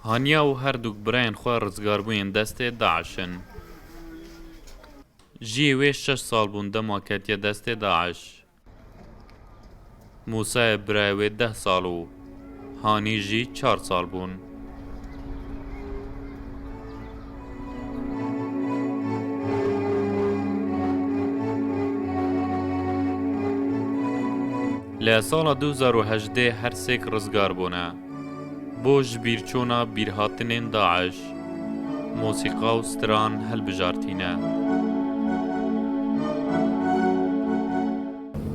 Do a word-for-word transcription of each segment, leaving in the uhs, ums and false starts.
Haniya û herdûk birayên xwe rizgarbûyên destê DAIŞ in. Jiyê wê şeş sal bûn dema ketiye destê DAIŞ. Mûsayê birayê wê deh sal û Hanî jî çar sal bûn. Li sala du hezar û hejdeh her sêk rizgar bûne. Bo ji bîrçûna bîrhatinên DAIŞ, mosîqa û stran hilbijartîne.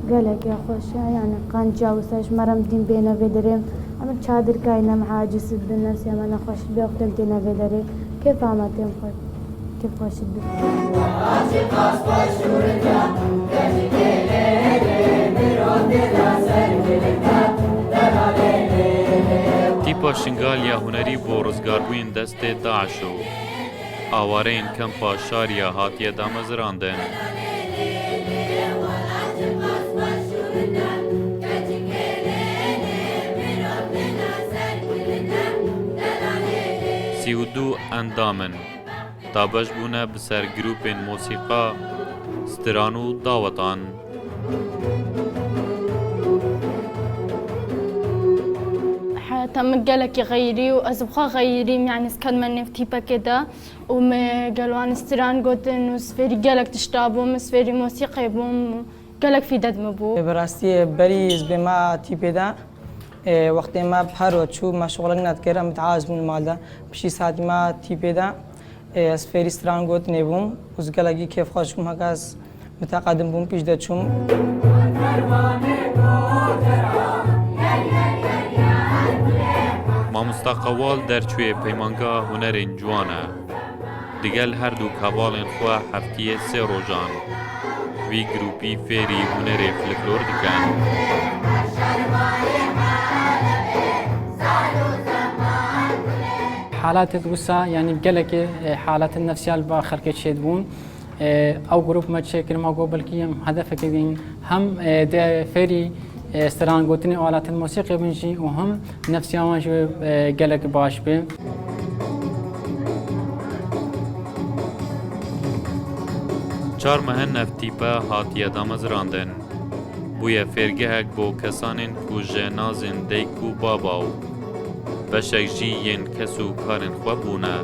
Gelek ya xweş e, yani qanca wisa ji me re dîn bêne vê derê. Em çadir kayne, em aciz bin, nefsiya me nexweş bê, wextel têne vê derê. Kêfa me têm xwe, kêf xweş bi. Tîpa Şingal ya hunerî bo rizgarbûyên destê DAIŞ û awareyên kempa Şariya hatiye damezirandin. Sî û du endam in. Dabeş bûne bi ser grûpên mosîqa, stiran û dawetan. Heyata min gelekî xeyrî û ez bi xwe xeyrîm, yani ez ketime nêv tîpekê de û min gel wan stiran gotin û ez fêrî gelek tişta bûm, ez fêrî mosîqê bûm. Gelek fîde di min bû. Bi rastî berî ez bêma tîpê de, e, wextê me bi her we çû, me şixulek nedikir, em bi teaz bûn li mal de. Piştî saetî me tîpê de, e, ez fêrî stran gotinê bûm û ez gelekî kêfxweş bûm, heke ez miteqedim bûm, pîş de çûm. Mamosta Qewal derçûyê Peymangeha Hunerên Ciwan e. Digel her du hevalên xwe heftiyê sê rojan vî grûpî fêrî hunerê folklor dikin. Halatek wisa, yani gelekê, e, halatin nefsiyal ba xelkê çêdibûn. E, ew grûp me çêkir, ma got belkî em hedefekê bîn. Hem, e, dê fêrî, e, strangotinê û alatin mosîqê bin jî û hem nefsiya wan jî, e, gelek baş be. Çar mehin ev tîpe hatiye damezirandin. Bûye fêrgehek bo kesanên ku ji nazên dayik û baba û beşek jî yên kes û karên xwe bûne.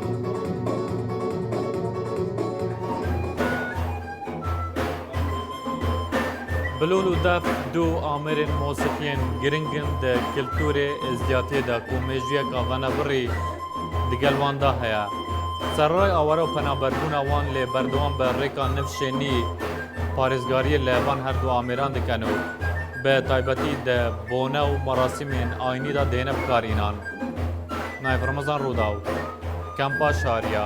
Bilûl û def du amêrên mosîqiyên giring in di kulturê êzdiyatiyê de ku mêjûyeka venebirî digel wan de heye. Serray aware û penaberbûna wan lê berdewam bi rêka nifşê nî parêzgariyê li van her du amêran dikin û bi taybetî di bone û merasîmên ayînî de dihêne bi kar înan. Nayef Remezan Rûdaw, Kempa Şariya.